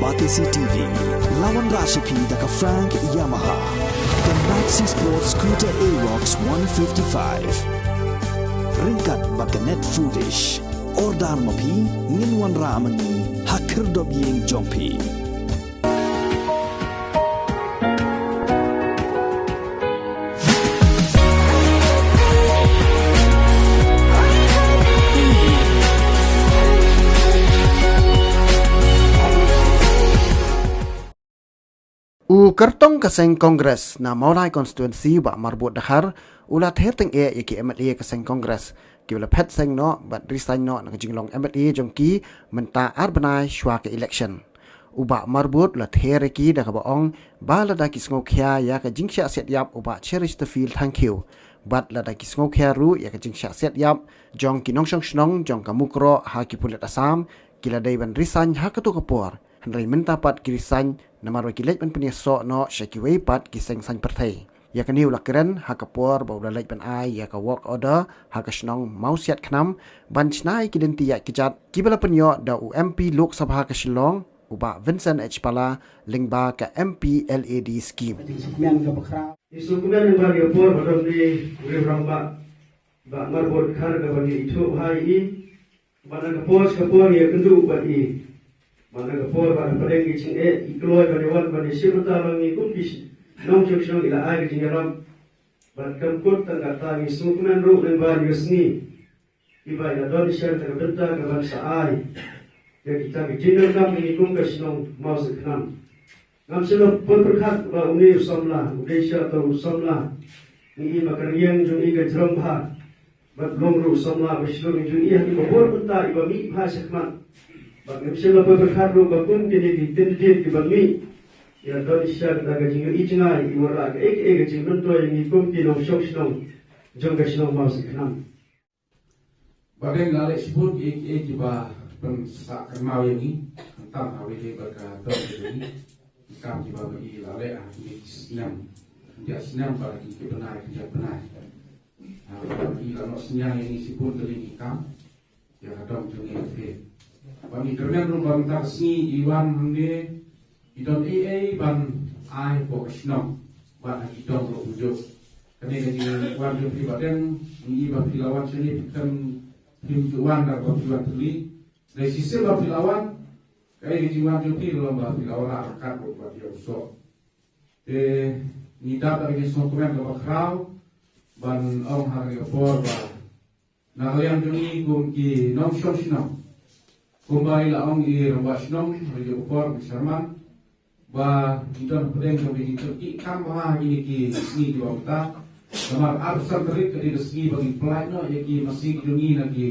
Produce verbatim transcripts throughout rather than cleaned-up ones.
Batesi T V, la wanrah sha phi da ka Frank Yamaha, ka Maxi Sport Scooter Aerox one fifty-five. Ryngkat bad ka Net Foodish. Order ma phi, ngin wanrah ma ngi ha khyrdop ïing jong phi. U kyrtong ka seng Congress na Mawlai Constituency, Bah Marbud Dkhar, u la ther tyngeh ïa ki M L A ka seng Congress kiba la phet seng noh bad resign noh na ka jinglong M L A jong ki mynta ar bnai shuwa ka election. U Bah Marbud u la ther ïa ki da kaba ong ba lada ki sngewkhia ïa ka jingshah siat ïap u Bah Cheristerfield Thangkhiew, bad lada ki sngewkhia ruh ïa ka jingshah siat ïap jong ki nongshong shnong jong ka Mukroh ha ki pulit Assam, ki la dei ban resign ha kato ka por. Hynrei mynta pat ki resign namar ba ki leit ban pynïasoh noh sha kiwei pat ki seng saiñ pyrthei. Ïa kane u la kren ha ka por ba u la leit ban ai ïa ka work order ha ka shnong Mawsiatkhnam ban shna ïa ki lynti ïaid kjat kiba la pynïoh da u M P Lok Sabha ka Shillong, u Bah Vincent H Pala, lyngba ka M P L A D scheme. Ngi sngewkmen lyngba ïa ka por ba don ne u rangbah, Bah Marbud Dkhar, kaba ngi ithuh bha ïa i. Bad na ka por sha ka por ngi ïakynduh bad i. Bad na ka por bad hapdeng ki jingeh, i kloi ban ïawan ban ïashim bynta bad ngi kum ki nongshong shnong, i la ai ka jingïarap. Bad kam kut tang katta, ngi sngewkmen ruh lyngba ïa ka sngi iba i la don sha kata ka bynta kaban sa ai ïa kita ki jingdonkam ïa ngi kum ka shnong Mawsiatkhnam. Ngam shym la poi pyrkhat ba une u samla u dei sha uta u samla. Ngi i ba ka ryngiang jong i ka jrong bha. Bad long ruh u samla ba shlur jong i ha ki bor bynta iba mih bha shakhmat. Bad ngam shym la poi pyrkhat ruh ba kum kine ki candidate kiba mih, i la don sha kata ka jingïohi jngai, i wanrah kaei kaei ka jingmyntoi ïa ngi kum ki nongshong shnong jong ka shnong Mawsiatkhnam. Ba dang la leh shibun kiei kiei kiba pynsah kynmaw ïa ngi, khamtam ha kawei ka bynta ka jong ngi. Kam kiba ma i la leh ha kine ki snem, ki snem bad ki bnai ki bnai. Ha, ba i la noh synñiang ïa ngi shibun tylli ki kam ïa ka dong jong ngi ha phi. Ba ngi kyrmen ruh ba mynta ka sngi i wan hangne, i don ei ei ban ai hapoh ka shnong bad ha ki dong ruh kumjuh. Kane ka jingwan jong phi ba dang ngi i ba phi la wan shane, phi khlem, phim ju wan da ba phi wan tylli. Dei shisien ba phi la wan, kaei ka jingwan jong phi ka long ba phi la wanrah ryngkat ruh bad ïa u soh. Te ngi dap da ka jingsngewkmen kaba khraw ban ong ha kane ka por ba na ka liang jong ngi kum ki nongshong shnong, kumba i la ong i rangbah shnong ha kane ka por, Mister Sharman, ba ngi don hapdeng jong ngi ki kam bha ha kine ki sngi kiba mynta. Namar arphew san tarik ka dei ka sngi ba ngi pynlait noh ïa ki masi ki jong ngi na ki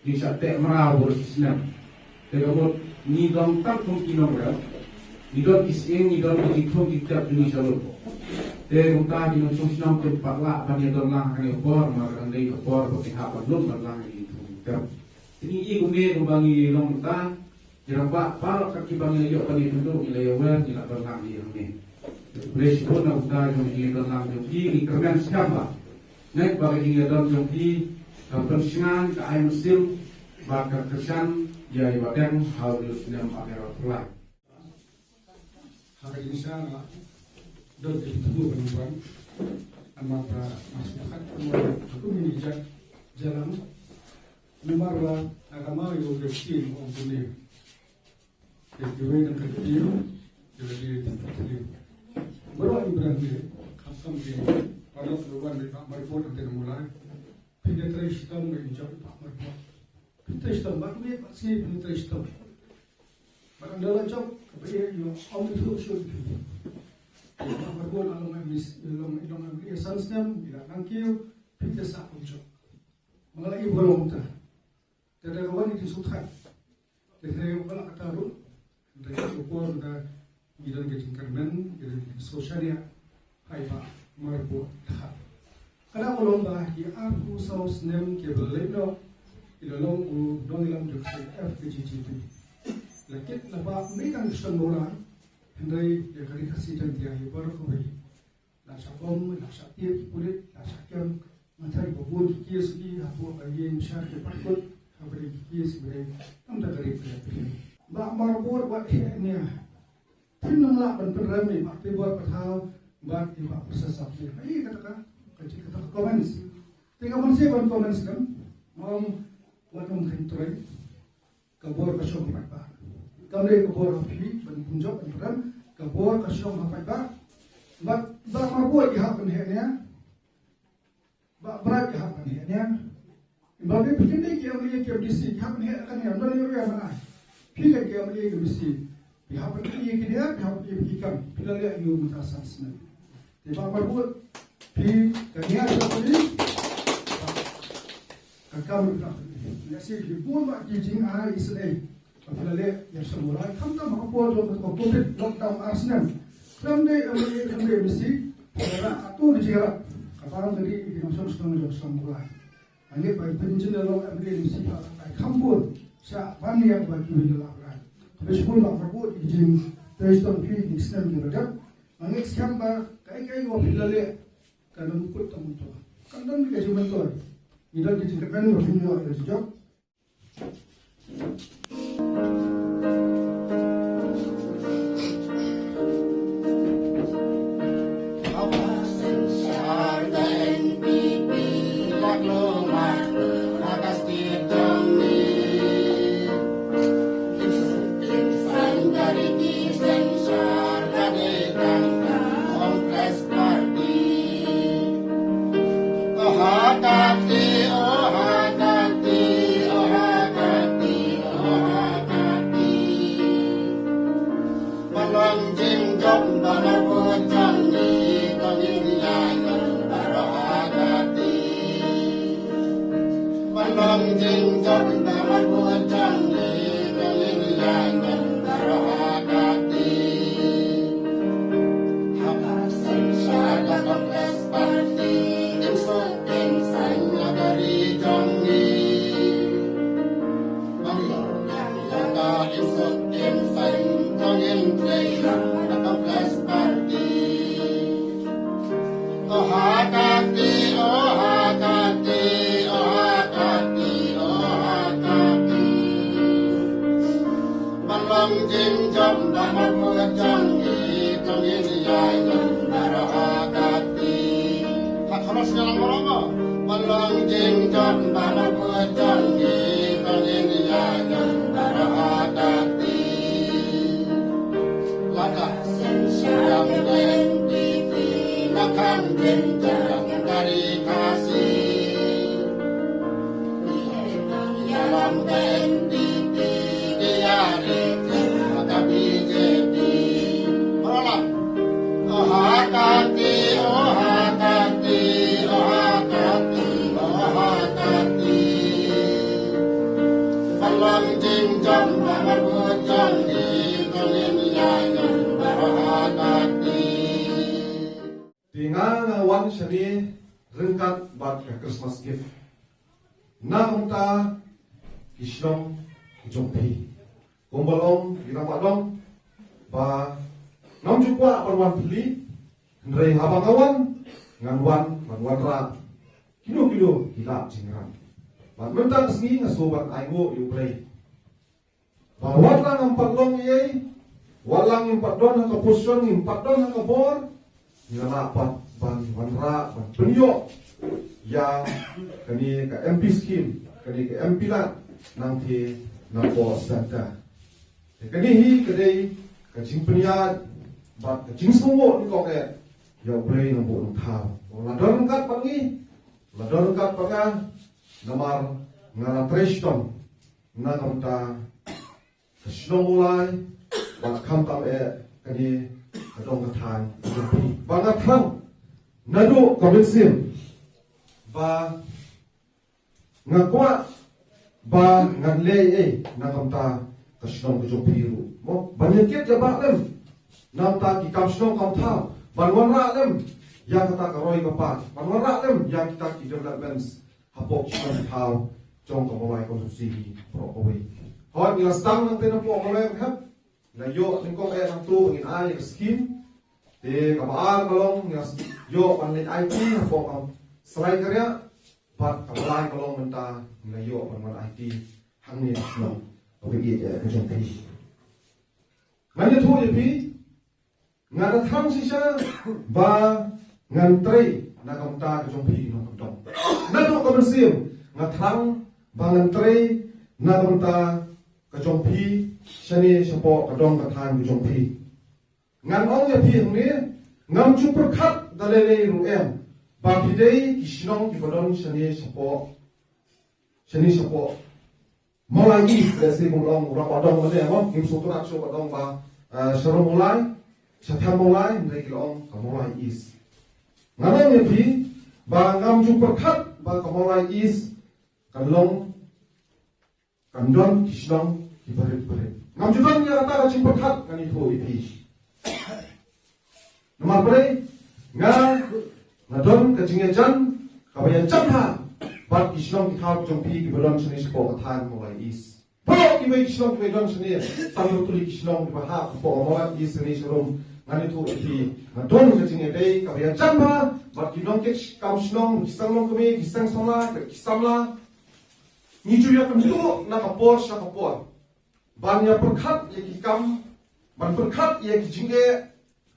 jingshah teh mraw baroh shi snem. Te ka mut ngi don tang kum ki nongrep, ngi don ki sying, ngi don ki jingthung jingtep jong ngi shalor. Te kumta ki nongshong shnong kim pat lah ban ïadon lang ha kane ka por, namar ka dang dei ka por ba ki hap ban lum ban lang ïa ki jingthung jingtep. Te ngi i kumne kumba ngi long mynta, ki rangbah baroh kat kiba ngi la ïoh ban ïakynduh, ngi la ïawer, ngi la don lang hi hangne. Te khublei shibun na ka bynta jong ka jingïadon lang jong phi, ngi kyrmen skhem ba ngeit ba ka jingïadon jong phi ka pynshngaiñ, ka ai mynsiem bad ka kyrshan ïa i Bah Deng ha une u snem ar hajar arphew lai. Ha ka jingshisha nga don ka jingthmu ban wan, namar ba nga sngewkhat ban wan ha kum kine ki jait jingïalang. Namar ba nga kynmaw ïa u Dei Skim u ong kumne, ïa kiwei na ka ktien, ïa ka ktien ka ktien. Baroh i briew ne, khamtam ki paralok ruh wan dei Bah Marbud hangtei na Mawlai. Phi da trei shitom ba in jop Bah Marbud. Phi trei shitom, bad me bad sngi phi trei shitom. Bad ynda la jop, kaba ïa ïa ong ïathuh shuh ïa phi. Bah Marbud la long M L A, long, long M L A san snem, ïa la nang kiew, phi da sah kum jop. Ma nga la ïa burom ta. Te da ka wan ïa ki sngewthuh. Te hynrei ba la kata ruh, hynrei ka por da ngi don ka jingkyrmen, ngi don ka jingsngewshaniah ha i Bah Marbud Dkhar. Ka dei ka long ba ki arphew saw snem kiba la leit noh, i la long u nongïalam jong ka seng F K J G P. La kit la bah mih tang sha Mawlai, hynrei ïa ka Ri Khasi Jaiñtia hi baroh kawei. La shah bom, la shah tied ki pulit, la shah kem. Nga tharai ba bun ki case ki hapoh ka ïing bishar ki pat kut, haba dei ki case ba dei namar ka ri ka ri. Bah Marbud wat heh nia, Phim nang lah ban pynrem ïa i Bah Tibor Pathaw bad i Bah Professor Sapsei. Ai kata ka, ka jingkata ka comments. Te ka ban seh ban comments kan. Ong wat ong kyntrei. Ka bor ka shong ha paidbah. Kam dei ka bor ha phi ban pynjop ban pynrem. Ka bor ka shong ha paidbah. Bad Bah Marbud i hap ban heh nia. Bah Bright ki hap ban heh nia. Ba phi phi dei ki M L A ki M D C ki hap ban heh kan nia. Don ïa ïa mana. Phi kan ki M L A ki M D C. Phi hap ban heh ïa ki nia, phi hap ban heh ïa ki kam. Phi la leh ïa u mynta san snem. Te Bah Marbud phi kan nia sa phi. Ka kam ka. Ïa si phi bun ba ki jingai isynei. Ba phi la leh ïa shong Mawlai khamtam ha ka por jong ka covid lockdown ar snem. Khlem dei M L A khlem dei M D C, phi la ïarap atu ki jingïarap. Ka bang ka dei ki nongshong shnong jong shong Mawlai. Hangne ba pynjin da long M L A M D C ba ai kham bun sha ban ïa ba ki ïa la rai. Khublei shibun Bah Marbud ki jingtrei shnong phi ki snem ki la dep. Hangne skhem ba kaei kaei ba phi la leh kan ym kut tang myntoi. Kan don ka jingmyntoi. Ngi don ki jingkyrmen ba phin ïoh ïa ka jingjop. Te nga nga wan shane ryngkat bad ka Christmas gift na kumta ki shnong ki jong phi. Kumba long ki nang ba dong ba ngam ju kwah ban wan pli, hynrei haba nga wan ngan wan ban wanrah kino kino ki lad jingïarap. Bad mynta ka sngi nga sngewbha ban ainguh ïa U Blei. Ba wat la ngam pat long ei, wat la ngim pat don ha ka position, ngim pat don ha ka bor, ngi la lah pat ban wanrah ban pynïoh ïa kane ka M P scheme, kane ka M P lad nangtei na Poh Center. Te kane hi ka dei ka jingpynïaid bad ka jingsngewnguh nyngkong eh ïa U Blei Nongbuh Nongthaw. La don ryngkat bad ngi, la don ryngkat bad nga, namar nga la trei shitom na ka bynta ka shnong Mawlai bad khamtam eh kane ka dong ka thaiñ ka jong phi. Ba nga thrang naduh ka mynsiem ba nga kwah ba ngan leh ei na ka bynta ka shnong ka jong phi ruh. Mo, ban ïa kit ïa bah lem na ka bynta ki kam shnong kam thaw, ban wanrah lem ïa kata ka roi ka par, ban wanrah lem ïa kita ki developments hapoh ki shnong ki thaw jong ka Mawlai constituency hi baroh kawei. Hooid, ngi la sdang nangtei napoh Mawlai Hep, ngi la ïoh nyngkong eh nangto ngin ai ka scheme. Te kaba ar ka long ngi la ïoh ban leit aiti hapoh ka Srai Kariah, bad kaba lai ka long mynta ngi la ïoh ban wan aiti hangne ha shnong kaba ïeit eh ka jong phi. Ngan ïathuh ïa phi, Nga da thrang shisha ba ngan trei na ka bynta ka jong phi nongkyndong. Naduh ka mynsiem nga thrang ba ngan trei na ka bynta ka jong phi shane shapoh ka dong ka thaiñ ka jong phi. Ngan ong ïa phi hangne, ngam ju pyrkhat da lei lei ruh em ba phi dei ki shnong kiba don shane shapoh, shane shapoh Mawlai East, lehse kum long, u Rabadong lane mo, ngim sngewtynnat shuh ba dong ba, eh, sha Mawlai, sha Them Mawlai, hynrei ki long ka Mawlai East. Ngan ong ïa phi ba ngam ju pyrkhat ba ka Mawlai East kan long, kan don ki shnong kiba rit barit. Ngam ju don ïa kata ka jingpyrkhat, ngan ïathuh ïa phi. Namar balei? Nga, nga don ka jingïajan kaba ïajan bha bad ki shnong ki thaw ki jong phi kiba don shane shapoh ka thaiñ Mawlai East. Baroh kiwei ki shnong kiba don shane, tang ïa ki shnong kiba hap hapoh Mawlai East shane sharum, ngan ïathuh ïa phi. Nga don ka jingïadei kaba ïajan bha bad ki nongkit kam shnong, ki seng longkmie, ki seng samla, ki samla. Ngi ju ïakynduh na ka por sha ka por ban ïa pyrkhat ïa ki kam, ban pyrkhat ïa ki jingeh,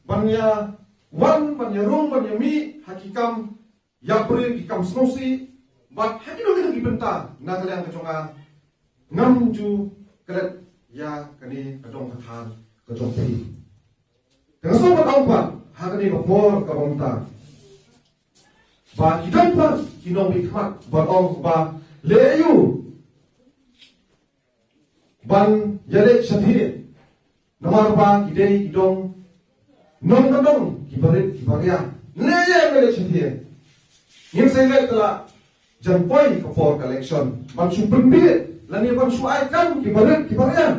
ban ïa wan, ban ïa rung, ban ïa mih ha ki kam ïapyrshah, ki kam sngewsih, bad ha kino kino ki bynta na ka liang ka jong nga. Ngam ju klet ïa kane ka dong ka thaiñ ka jong phi. Te nga sngewbha ban ong pat ha kane ka por kaba mynta ba ki don pat ki nongmihkhmat ban ong ba leh aïu ban ïaleh shathie, namar ba ki dei ki dong nongkyndong kiba rit kiba riang. Leh ïa ïaleh shathie. Ngin sa leh tla jan poi ka por ka election ban shu pynbieit lane ban shu ai kam kiba rit kiba riang.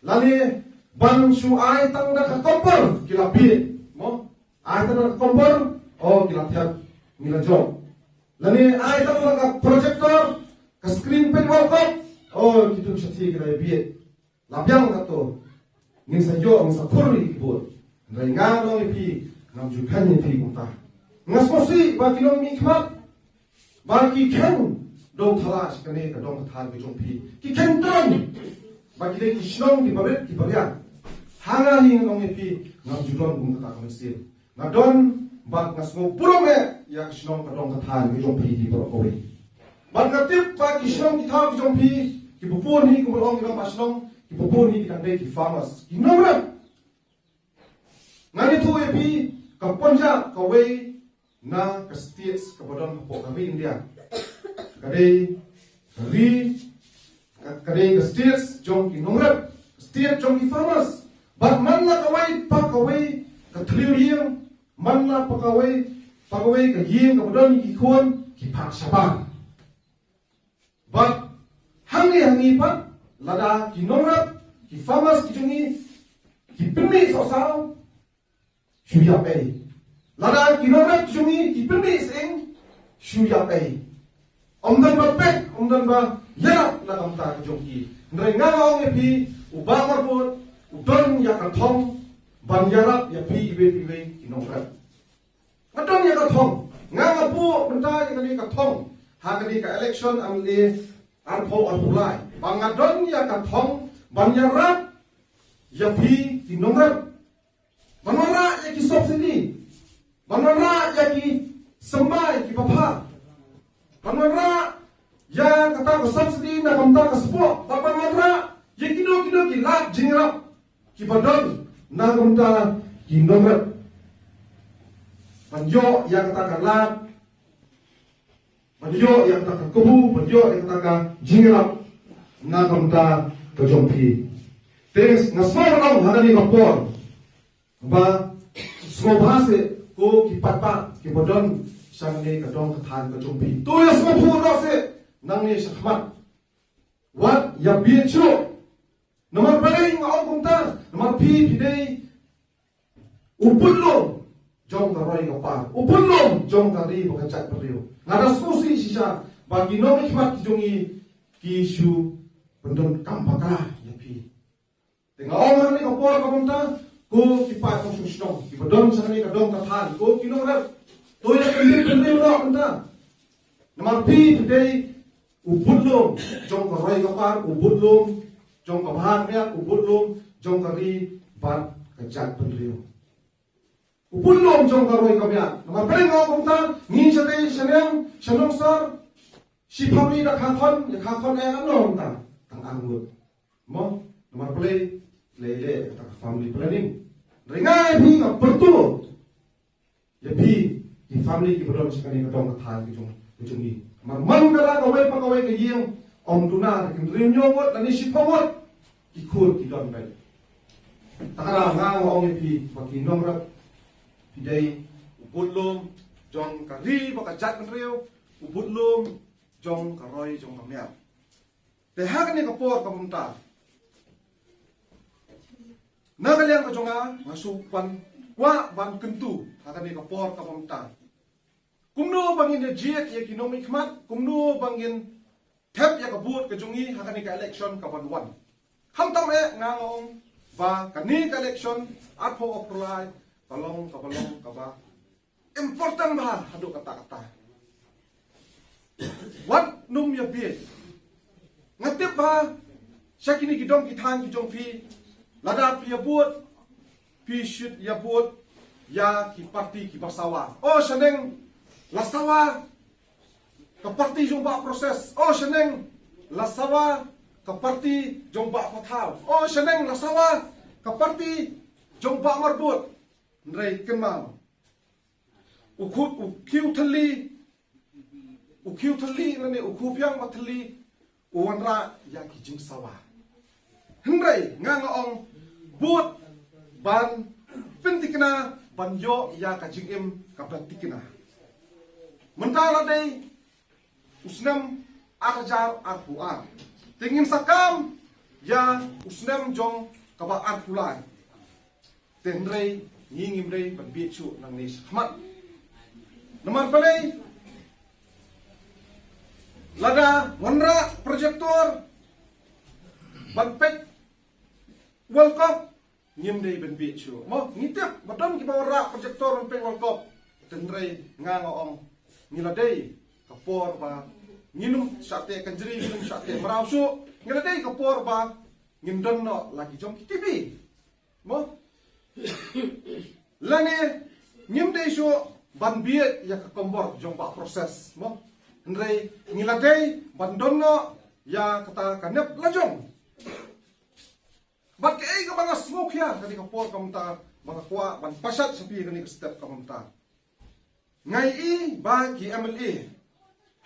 Lane ban shu ai tang da ka kompor ki la bieit. Mo? Ai tang da ka kompor, oh, ki la thep, ngi la jop. Lane ai tang da ka projector, ka screen peit wal kot, oh, ki tun shathie ki la bieit. La biang kato. Ngin sa ïoh, ngin sa khur ïa ki vote. Hynrei nga ong ïa phi, ngam ju khein ïa phi kumta. Nga sngewsih ba ki nongmihkhmat ba ki khein dong thala sha kane ka dong ka thaiñ ka jong phi. Ki khein tang ba ki dei ki shnong kiba rit kiba riang. Ha nga hi nga ong ïa phi, ngam ju don kum kata ka mynsiem. Nga don bad nga sngew burom eh ïa ka shnong ka dong ka thaiñ ka jong phi hi baroh kawei. Bad nga tip ba ki shnong ki thaw ki jong phi kiba bun hi, kiba long ki nongmihkhmat shnong, kiba bun hi ki dang dei ki farmers, ki nongrep. Ngan ïathuh ïa phi, ka Punjab kawei na ka states kaba don hapoh ka ri India. Ka dei ka ri, ka, ka dei ka states jong ki nongrep, state jong ki farmers. Bad man la kawei pa kawei ka thliew ïing, man la pa kawei pa kawei ka ïing kaba don ki khun, ki phah shabar. Bad hangne hangne pat, lada ki nongrep, ki farmers ki jong ngi ki pynmih sohsaw, shu ïap ei. Lada ki nongrep ki jong ngi ki pynmih sying, shu ïap ei. Ym don ba peit, ym don ba ïarap na ka bynta ka jong ki. Hynrei nga ong ïa phi, u Bah Marbud u don ïa ka thong ban ïarap ïa phi iwei pa iwei ki nongrep. Nga don ïa ka thong. Nga nga buh mynta ïa kane ka thong ha kane ka election M L A arphew arphew lai. Ba nga don ïa ka thong ban ïarap ïa phi ki nongrep. Ban wanrah ïa ki subsidy. Ban wanrah ïa ki symbai kiba pha. Ban wanrah ïa kata ka subsidy na ka bynta ka sport. Bad ban wanrah ïa kino kino ki lad jingïarap kiba don na ka bynta ki nongrep. Ban ïoh ïa kata ka lad, ban ïoh ïa kata ka kabu, ban ïoh ïa kata ka jingïarap na ka bynta ka jong phi. Te nga sngewbha ban ong ha kane ka por ba sngewbha seh ko ki paidbah kiba don sha kane ka dong ka thaiñ ka jong phi, to ïa sngewthuh noh seh nangne shakhmat. Wat ïa bieit shuh. Namar balei nga ong kumta? Namar phi phi dei u budlum jong ka roi ka par, u budlum jong ka ri bad ka jaitbynriew. Nga da sngewsih shisha ba ki nongmihkhmat ki jong ngi ki shu pyndonkam bakla ïa phi. Te nga ong ha kane ka por kaba mynta, ko ki paid nongshong shnong kiba don sha kane ka dong ka thaiñ, ko ki nongrep, to ïa kyndit kyndit noh mynta. Namar phi phi dei u budlum jong ka roi ka par, u budlum jong ka bha ka miat, u budlum jong ka ri bad ka jaitbynriew. U budlum jong ka roi ka miat. Namar pdeng ong kumta, ngi shatei shaneng, shanong sor, shi family da kha khon, ïa kha khon eh ano kumta. Tang ar ngut. Mo, namar pdeng, lei lei, kata ka family planning. Ringai phi ka pyrtuh. Ïa phi, ki family ki ba don sha kane ka dong ka thaiñ ka jong, ka jong ngi. Namar man ka la kawei pa kawei ka ïing, ym duna da kin hynriew ngut, lane shiphew ngut. Ki khun ki don beit. Te ka dei nga ong ïa phi, ba ki nongrep, phi dei u budlum jong ka ri bad ka jaitbynriew, u budlum jong ka roi jong ka miat. Te ha kane ka por kaba mynta, na ka liang ka jong nga, nga shu kwah ban kyntu ha kane ka por kaba mynta. Kumno ba ngin ïa jied ïa ki nongmihkhmat, kumno ba ngin thep ïa ka vote ka jong ngi ha kane ka election kaban wan. Khamtam eh nga ong ba kane ka election arphew arphew lai ka long kaba long kaba important bha haduh katta katta. Wat nym ïa bieit. Nga tip ba sha kine ki dong ki thaiñ ki jong phi, lada phi ïa vote, phi shu ïa vote ïa ki parti kiba sawa. O shaneng, la sawa ka parti jong Bah Proses. O shaneng, la sawa ka parti jong Bah Pathaw. O shaneng, la sawa ka parti jong Bah Marbud. Hynrei kynmaw, u khut u khiew thylli, u khiew thylli lane u khiew phiang ba thylli, u wanrah ïa ki jingsawa. Hynrei nga nga ong, bud ban pynthikna ban ïoh ïa ka jingim kaba thikna. Mynta la dei u snem ar hajar arphew ar. Te ngin sa kam ïa u snem jong kaba arphew lai. Te hynrei ngi ngim dei ban bieit shuh nangne shakhmat. Namar balei? Lada wanrah projector ban peit World Cup, ngim dei ban bieit shuh. Mo, ngi tip ba don kiba wanrah projector ban peit World Cup. Te hynrei nga nga ong, ngi la dei ka por ba ngin ym shah teh kynjri, ngin ym shah teh mraw shuh. Ngi la dei ka por ba ngin don noh la ki jong ki TV. Mo? Lane ngim dei shuh ban bieit ïa ka kombor jong Bah Proses. Mo? Hynrei ngi la dei ban don noh ïa kata ka nep la jong. Bad kaei kaba nga sngewkhia kane ka por kaba mynta, ba nga kwah ban pashat sha phi kane ka step kaba mynta. Nga ïohi ba ki MLA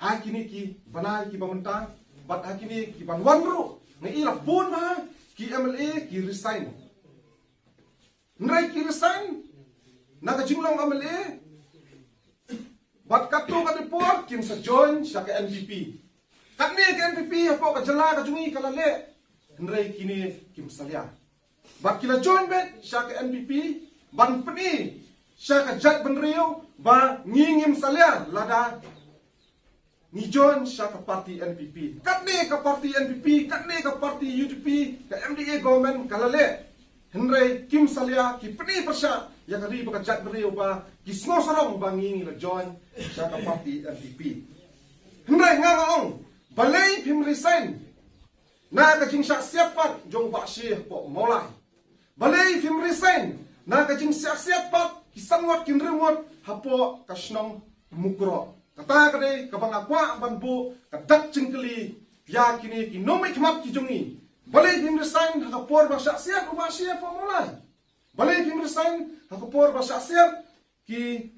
ha kine ki bnai kiba mynta bad ha kine ki ban wan ruh, nga ïohi la bun bha ki MLA ki resign. Hynrei ki resign na ka jinglong MLA, bad katto katne por kin sa join sha ka NPP. Katne ka NPP hapoh ka jylla ka jong ngi ka la leh. Hynrei kine kim salia. Bad ki la join beit sha ka NPP ban pyni sha ka jaitbynriew ba ngi ngim salia lada ngi join sha ka party NPP. Katne ka party NPP, katne ka party UDP, ka MDA government ka la leh. Hynrei kim salia, ki pyni pyrshah ïa ka ri bad ka jaitbynriew ba ki sngewsarong ba ngi ngi la join sha ka party NPP. Hynrei nga nga ong, balei phim resign na ka jingshah siat pat jong Bah Shi hapoh Mawlai? Balei phim resign na ka jingshah siat pat ki san ngut ki hynriew ngut hapoh ka shnong Mukroh? Kata ka dei kaba nga kwah ban buh ka dak jingkylli ïa kine ki nongmihkhmat ki jong ngi. Balei phim resign ha ka por ba shah siat u Bah Shi hapoh Mawlai? Balei phim resign ha ka por ba shah siat ki,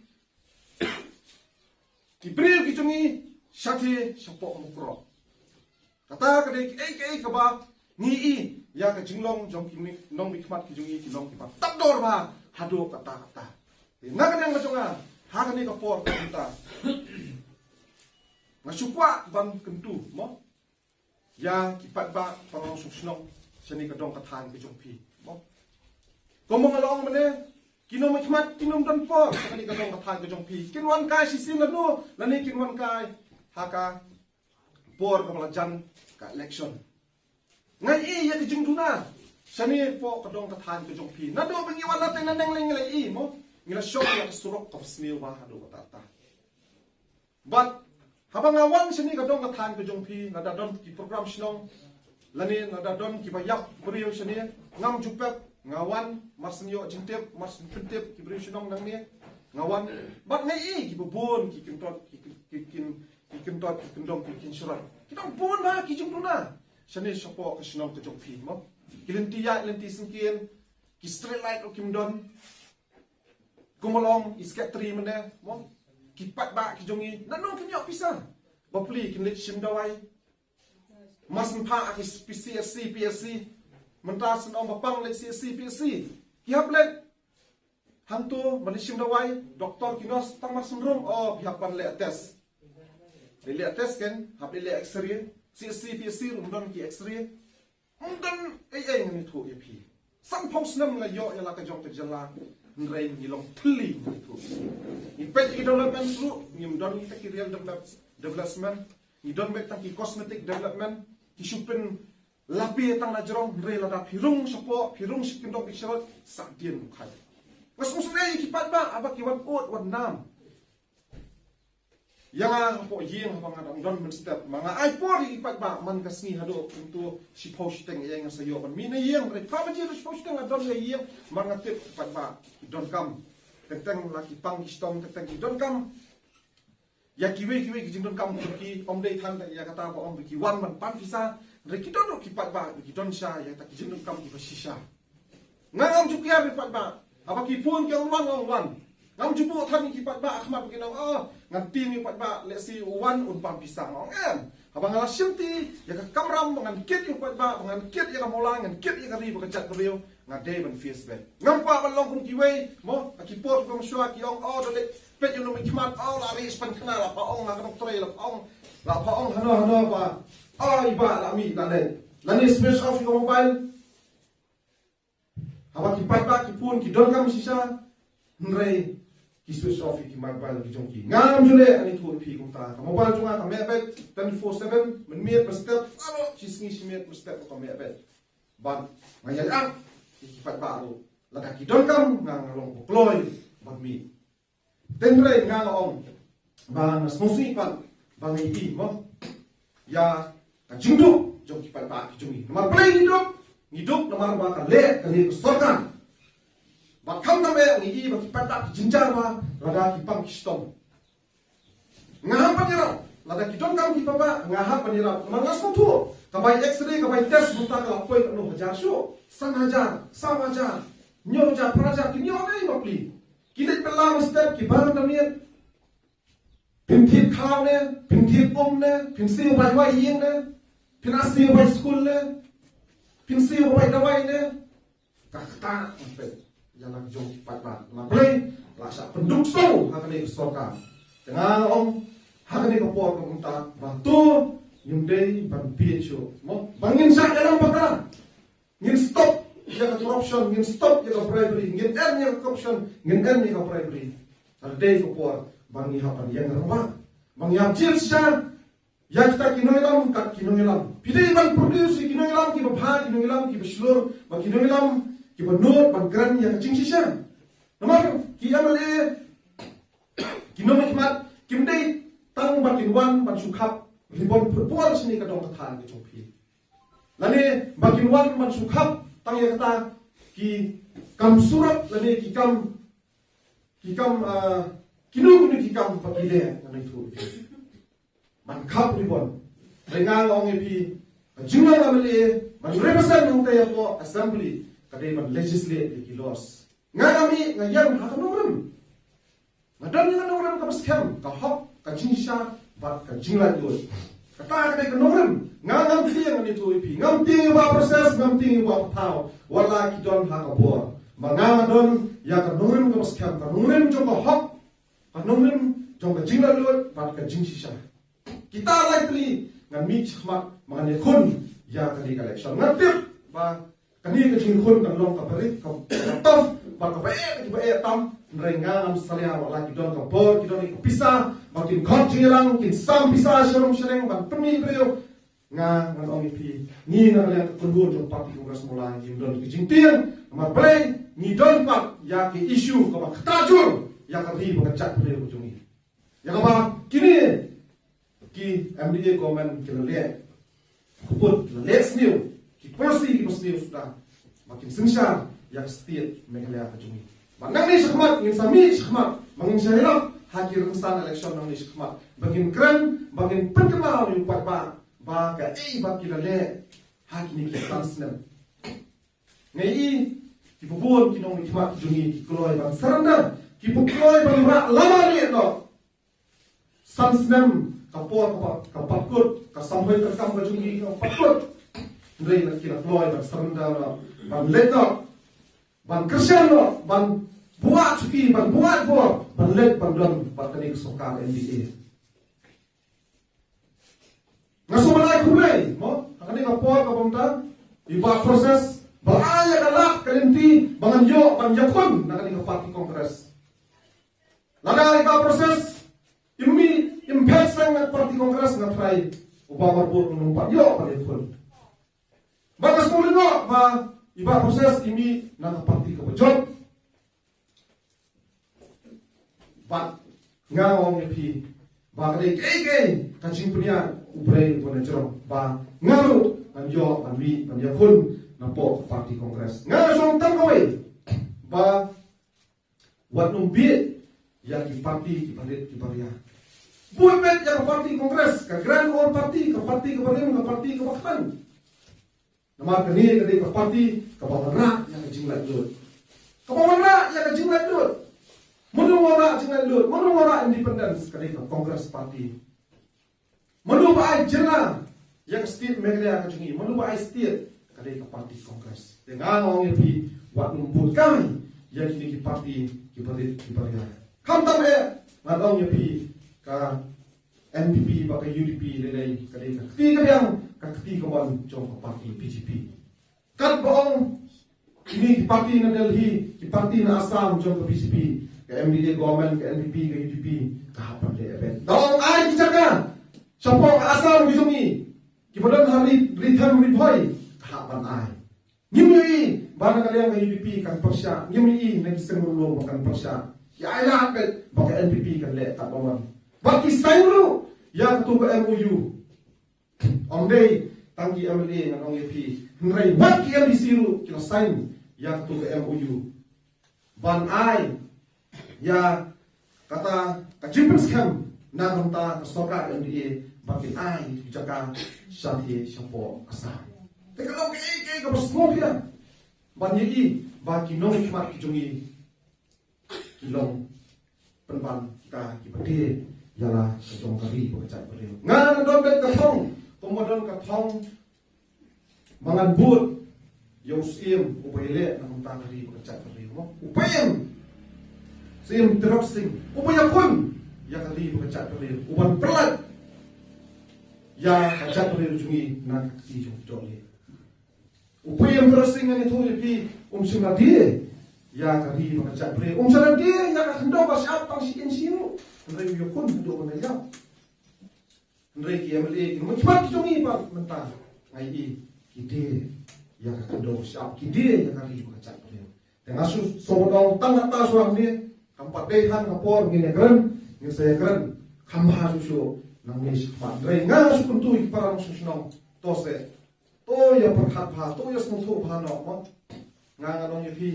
ki briew ki jong ngi shathie shapoh Mukroh? Kata ka dei kaei kaei kaba ngi ïohi ïa ka jinglong jong ki mi-, nongmihkhmat ki jong ngi ki long kiba tad dor bha haduh katta katta. Te na ka liang ka jong nga, ha kane ka por kaba mynta, nga shu kwah ban kyntu mo ïa ki paidbah paralok shnong shane ka dong ka thaiñ ka jong phi mo. Kumba nga la ong mynne, ki nongmihkhmat kin ym don por shane ka dong ka thaiñ ka jong phi. Kin wan kai shisien lano lane kin wan kai ha ka por kaba la jan ka election. Nga ïohi ïa ka jingduna shane hapoh ka dong ka thaiñ ka jong phi. Naduh ba ngi wan la teng naneng lei ngi la ïohi mo, ngi la shong ïa ka surok kaba sniew bha haduh katta katta. Bad haba nga wan shane ka dong ka thaiñ ka jong phi, lada don ki program shnong lane lada don kiba ïap briew shane, ngam ju pep Nga wan, mar shen ïoh jingtip, mar shen pyntip ki briew shnong nangne. Nga wan, bad nga ïohi kiba bun ki kyntot, ki kyn- ki kyn- ki kyntot, ki kyndong, ki kynshrot. Ki dang bun bha ki jingduna. Shane shapoh ka shnong ka jong phi mo. Ki lynti ïaid lynti syngkien, ki street light ruh kim don. Kumba long i secretary mynne mo. Ki paidbah ki jong ngi, nangno kin ïoh pisa? Bapli kin leit shim dawai. Mar shen phah ha ki CHC, PHC. Mynta shen ong ba pang leit CHC, PHC. Ki hap leit hangto ban leit shim dawai, doktor ki nurse tang mar shen rung, oh, phi hap ban leh test. Leit leh test kan, hap leit leh X-ray. CHC, PHC ruh ym don ki X-ray. Ym don ei ei, ngan ïathuh ïa phi. Sanphew snem la ïoh ïa la ka jong ka jylla, hynrei ngi long thylli, ngan ïathuh. Ngi peit ïa ki development ruh, ngim don kita ki real develop- development. Ngi don beit tang ki cosmetic development, ki shu pynlapi tang la jrong, hynrei lada phi rung shapoh, phi rung sha ki kyndong ki khyrdop, sahdien u khat. Nga sngewsynei ïa ki paidbah, haba ki wan ud wan nam ïa nga hapoh ïing, haba nga dang don mynstep, ma nga ai por ïa ki paidbah man ka sngi haduh kumto shiphew shiteng ïa nga sa ïoh ban mih na ïing, hynrei phra baje haduh shiphew shiteng nga don ïa ïing, ma nga tip ki paidbah ki donkam. Teng teng la ki pang ki shitom, teng teng ki donkam. Ïa kiwei kiwei ki jingdonkam ki ym dei than ïa kata ba ong ba ki wan ban pan pisa, hynrei ki don ruh ki paidbah ba ki don shisha ïa kata ki jingdonkam kiba shisha. Nga ngam ju kiar ïa ki paidbah. Haba ki phone ki ong wan, nga ong wan. Ngam ju buh than ïa ki paidbah ha khmat ba kin ong, oh, ngan tieng ïa u paidbah, lehse u wan un pan pisa, nga ong em. Haba nga la shimti ïa ka kamram ba ngan kit ïa u paidbah, ba ngan kit ïa ka mawlai, ngan kit ïa ka ri bad ka jaitbynriew, nga dei ban face back. Ngam kwah ban long kum kiwei mo, ha ki por kiba mynshuwa ki ong, oh, da leit peit ïa u nongmihkhmat, oh, la rieh sha pynkhana, la pha ong ha ka nongtrei, la pha ong, la pha ong hano hano ba, oh, i bah la mih, la leit. Lane switch off ïa ka mobile. Haba ki paidbah ki phone ki donkam shisha, hynrei ki switch off ïa ki mobile ki jong ki. Ngam ju leh, ngan ïathuh ïa phi kumta. Ka mobile jong nga ka meh beit twenty-four seven, mynmiet mynstep, baroh shi sngi shi miet mynstep ka meh beit. Bad nga ïaid ïa ki paidbah ruh, lada ki donkam nga, nga long ba kloi ban mih. Hynrei nga, nga ong ba nga sngewsih pat ba ngi ïohi mo ïa ka jingduk jong ki paidbah ki jong ngi. Namar balei ngi duk? Ngi duk namar ba ka leh kane ka sorkar. Bad khamtam eh ngi ïohi ba ki paidbah ki jynjar bha lada ki pang ki shitom. Nga hap ban ïarap lada ki donkam ki paidbah, nga hap ban ïarap. Namar nga sngewthuh ka bai X-ray, ka bai test mynta ka la poi katno hajar shuh, san hajar, saw hajar, hynñiew hajar, phra hajar, ki hynñiew hajar bapli. Ki leit pynlaw mynstep, ki bam da miet. Phin thied khlaw ne, phin thied um ne, phin siew bai wai ïing ne, phin siew bai skul ne, phin siew bai dawai ne. Ka kata ngan peit ïa la ka jong ki paidbah. Namar balei la shah pynduk shuh ha kane ka sorkar. Te nga ong ha kane ka por ka kumta ba to ngim dei ban peit shuh mo ba ngin shah ïalam bakla. Ngin stop ïa ka corruption, ngin stop ïa ka bribery, ngin end ïa ka corruption, ngin end ïa ka bribery. Ka dei ka por ba ngi hap ban ïeng rangbah, ba ngi hap jied shisha ïa kita ki nongïalam kat ki nongïalam. Phi dei ban produce ïa ki nongïalam kiba bha, ki nongïalam kiba shlur, ba ki nongïalam kiba nud ban kren ïa ka jingshisha. Namar ki MLA, ki nongmihkhmat kim dei tang ba kin wan ban shu khap ribon football shane ka dong ka thaiñ ka jong phi. Lane ba kin wan ban shu khap tang ïa kata ki kam surok lane ki kam, ki kam, ah, kino kino ki kam ba ki leh, ngan ïathuh ïa phi. Ban khap ribon. Hynrei nga ong ïa phi, ka jinglong MLA ban represent hangta hapoh assembly ka dei ban legislate ïa ki laws. Nga, nga mih, nga ïeng ha ka nongrim. Nga don ïa ka nongrim kaba skhem, ka hok, ka jingshisha bad ka jinglaitluid. Kata ka dei ka nongrim. Nga ngam tieng, ngan ïathuh ïa phi, ngam tieng ïa u Bah Persis, ngam tieng ïa u Bah Pathaw, wat la ki don ha ka bor. Ma nga, nga don ïa ka nongrim kaba skhem, ka nongrim jong ka hok, ka nongrim jong ka jinglaitluid bad ka jingshisha. Kita lai tylli ngan mih shakhmat ma ngan ïakhun ïa kane ka election. Ngan tip ba kane ka jingïakhun kan long kaba rit, kaba tough bad kaba eh, kaba eh tam. Hynrei nga ngam salia wat la ki don ka bor, ki don ka pisa ba kin khot jingïalang, kin sam pisa sharum shaneng ban pynmih briew. Nga ngan ong ïa phi, ngi na ka liang ka kynhun jong Party Congress Mawlai ngim don ka jingtieng. Namar balei? Ngi don pat ïa ka issue kaba kata jur ïa ka ri bad ka jaitbynriew ka jong ngi. Ïa kaba kine ki MDA government ki la leh, ki put, la leh sniew ki policy kiba sniew suda. ba kin synshar ïa ka state Meghalaya ka jong ngi. Ba nangne shakhmat ngin sa mih shakhmat ba ngin sa ïalap ha ki rynsan election nangne shakhmat ba ngin kren, ba ngin pynkynmaw ïa u paidbah ba kaei ba ki la leh ha kine ki san snem. Nga i ki bun ki nongmihkhmat ki jong ngi ki kloi ban surrender, ki kloi ban rah lama leh noh. San snem ka por ka pat, ka pat kut, ka samhoi ka kam ka jong ngi ka pat kut. Hynrei ki la kloi ban surrender noh, ban leit noh, ban kyrshan noh, ban buaid shuki, ban buaid bor, ban leit ban don bad kane ka sorkar M D A. Nga sngewbha ban ai khublei mo ha kane ka por kaba mynta i Bah Proses ba la ai ïa ka lad ka lynti ba ngan ïoh ban ïakhun na kane ka party Congress. Lada i Bah Proses im mih, im phet seng na party Congress, nga tharai u Bah Marbud un ym pat ïoh ban ïakhun. Ba nga sngewlyngngoh ba i Bah Proses i mih na ka party kaba jop. Bad nga ong ïa phi ba ka dei kaei kaei ka jingpynïaid U Blei uba na jrong ba nga ruh ngan ïoh ban mih ban ïakhun napoh ka party Congress. Nga shong tang kawei ba wat nym bieit ïa ki party kiba rit kiba ria. Buh beit ïa ka party Congress, ka grand old party, ka party kaba rim, ka party kaba khlaiñ. Namar kane ka dei ka party kaba wanrah ïa ka jinglaitluid. Kaba wanrah ïa ka jinglaitluid. Mano wanrah jinglaitluid, mano wanrah independence, ka dei ka Congress Party. Mano ba ai jylla ïa ka state Meghalaya ka jong ngi, mano ba ai state, ka dei ka party Congress. Te nga ong ïa phi wat nym bud kai ïa kine ki party kiba rit kiba ria. Khamtam eh nga ong ïa phi ka N P P bad ka U D P lei lei ka dei ka kti kadiang ka kti kamon jong ka party B J P. Katba ong kine ki party na Delhi, ki party na Assam jong ka B J P, ka M D A government, ka N P P, ka U D P, ka hap ban leh beit. Da ong ai ki jaka shapoh ka Assam ki jong ngi kiba don ha ri, ri them ri bhoi, ka hap ban ai. Ngim ïohi ba na ka liang ka U D P kan pyrshah, ngim ïohi na ki seng Mawlai ba kan pyrshah. Ki ai lad beit ba ka N P P kan leh katba mon. Ba ki sign ruh ïa katu ka M O U. Ym dei tang ki M L A ngan ong ïa phi, hynrei wat ki M D C ruh ki la sign ïa katu ka M O U. Ban ai ïa kata ka jingpynskhem na ka bynta ka sorkar M D A ba kin ai ki jaka shathie shapoh Assam. Te ka long kaei kaei kaba sngewthuh ban ïohi ba ki nongmihkhmat ki jong ngi ki long pynban kita kiba die ïa la ka jong ka ri bad ka jaitbynriew. Nga ngan don beit ka thong kumba don ka thong ba ngan bud ïa u Syiem uba ïaleh na ka bynta ka ri bad ka jaitbynriew mo. U Syiem, Syiem Tirot Sing uba ïakhun ïa ka ri bad ka jaitbynriew, uban pyllait ïa ka jaitbynriew jong ngi na ka kti jong ki dohlieh. U Syiem Tirot Sing ngan ïathuh ïa phi, um shym la die ïa ka ri bad ka jaitbynriew, um shym la die ïa ka khyndew ka shyiap tang shi inch ruh. Hynrei u ïakhun haduh ban ïap. Hynrei ki M L A, ki nongmihkhmat ki jong ngi pat mynta nga i ki die ïa ka khyndew ka shyiap, ki die ïa ka ri bad ka jaitbynriew. Te nga shu sngewbha ong tang kata shuwa hangne, kam pat dei tang ka por ngin ïakren, ngin sa ïakren kham bha shuh shuh nangne shakhmat. Hynrei nga shu kyntu ïa ki para nongshong shnong, to se, to ïa pyrkhat bha, to ïa sngewthuh bha noh mo. Nga ngan ong ïa phi,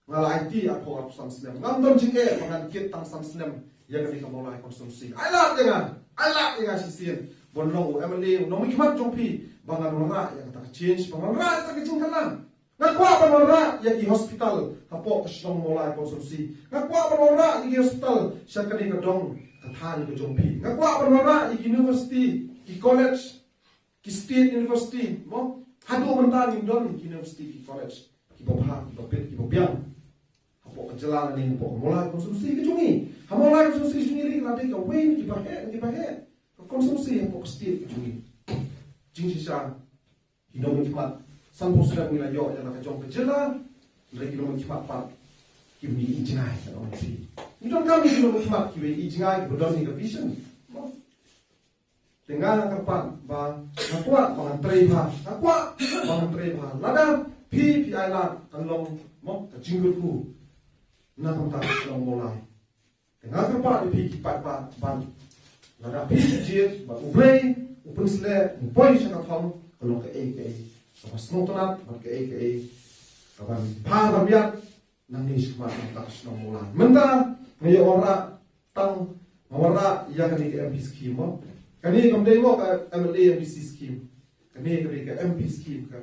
nga la aiti arphew arphew san snem. Ngam don jingeh ba ngan kit tang san snem ïa kane ka Mawlai constituency. Ai lad ïa nga, ai lad ïa nga shisien ban long u M L A, u nongmihkhmat jong phi, ba ngan wanrah ïa kata ka change, ba ngan wanrah ïa kata ka jingkylla. Nga kwah ban wanrah ïa ki hospital hapoh ka shnong Mawlai constituency. Nga kwah ban wanrah ïa ki hospital sha kane ka dong ka thaiñ ka jong phi. Nga kwah ban wanrah ïa ki university, ki college, ki state university mo. Haduh mynta ngim don ki university, ki college kiba bha, kiba bit, kiba biang hapoh ka jylla ne hapoh ka Mawlai constituency ka jong ngi. Ha Mawlai constituency ka jong ngi ruh ka la dei kawei na kiba heh, na kiba heh ka constituency hapoh ka state ka jong ngi. Jingshisha ki nongmihkhmat, sanphew snem ngi la ïoh ïa la ka jong ka jylla, hynrei ki nongmihkhmat pat kim i jngai ka nongmihkhmat. Ngi donkam ki nongmihkhmat kiba i jngai, kiba don ïa ka vision. Te nga kyrpad ba nga kwah ba ngan trei bha, nga kwah ba ngan trei bha. Lada phi, phi ai lad kan long mo ka jingkyrkhu na ka bynta ka shnong Mawlai. Te nga kyrpad ïa phi ki paidbah ban, lada phi jied ba U Blei u pynsleh, u poi sha ka thong, ka long kaei kaei kaba sngewtynnat bad kaei kaei Ban phah ban ïaid nangne shakhmat na ka shnong Mawlai. Mynta nga ïa wanrah tang, nga wanrah ïa kane ka M P scheme mo. Kane kam dei mo ka M L A M P C scheme. Kane ka dei ka M P scheme ka.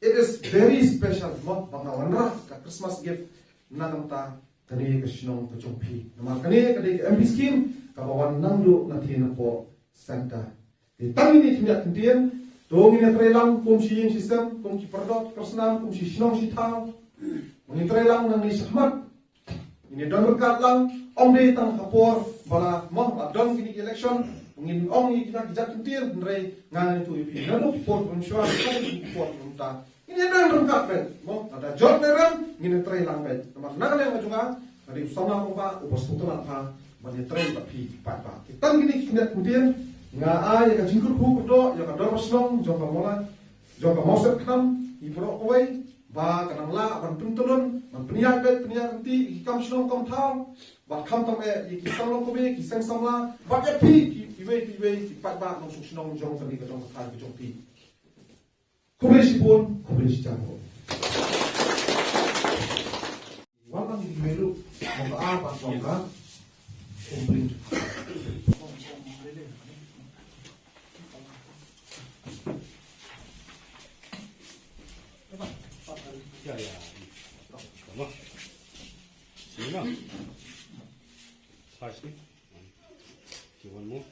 It is very special mo ba nga wanrah ka Christmas gift na ka bynta kane ka shnong ka jong phi. Namar kane ka dei ka M P scheme kaba wan nangduh na Thienapoh Centre. Te tang ine i khyndiat kyntien, to ngin ïa trei lang kum shi ïing shi sem, kum ki paralok parsnam, kum shi shnong shi thaw. Ngin trei lang nangne shakhmat. Ngin ïa don ryngkat lang, ym dei tang ha ka por ba la, mo, la don kine ki election, ngin ong ïa kita ki jait kyntien, hynrei nga ong ïa phi, naduh por pynshwa, naduh por pynta. Ngin ïa don ryngkat beit, mo, lada jot ne rem, ngin ïa trei lang beit. Namar na ka liang ka jong nga, nga dei u samla u ba, uba sngewtynnat bha, ban ïa trei bad phi, bad ba. Te tang kine ki khyndiat kyntien, nga ai ïa ka jingkyrkhu kyrdoh, ïa ka dorbar shnong, jong ka Mawlai, jong ka Mawsiar Khnam, i baroh kawei, ba ka nang lah ban pyntylun, ban pynïaid beit, pynïaid ryntih, ïa ki kam shnong kam thaw, bad khamtam eh, ïa ki samla kawei, ki seng samla, bad ïa phi, ki, kiwei, kiwei, ki paidbah nongshong shnong jong kane ka dong ka thaw ka jong phi. Khublei shibun, khublei shihajar nguh. Wan lang ki melu, mo ka ar, bad mo ka khublei. Yeah, yeah. Come on. See you now. Touch me. Okay, one more.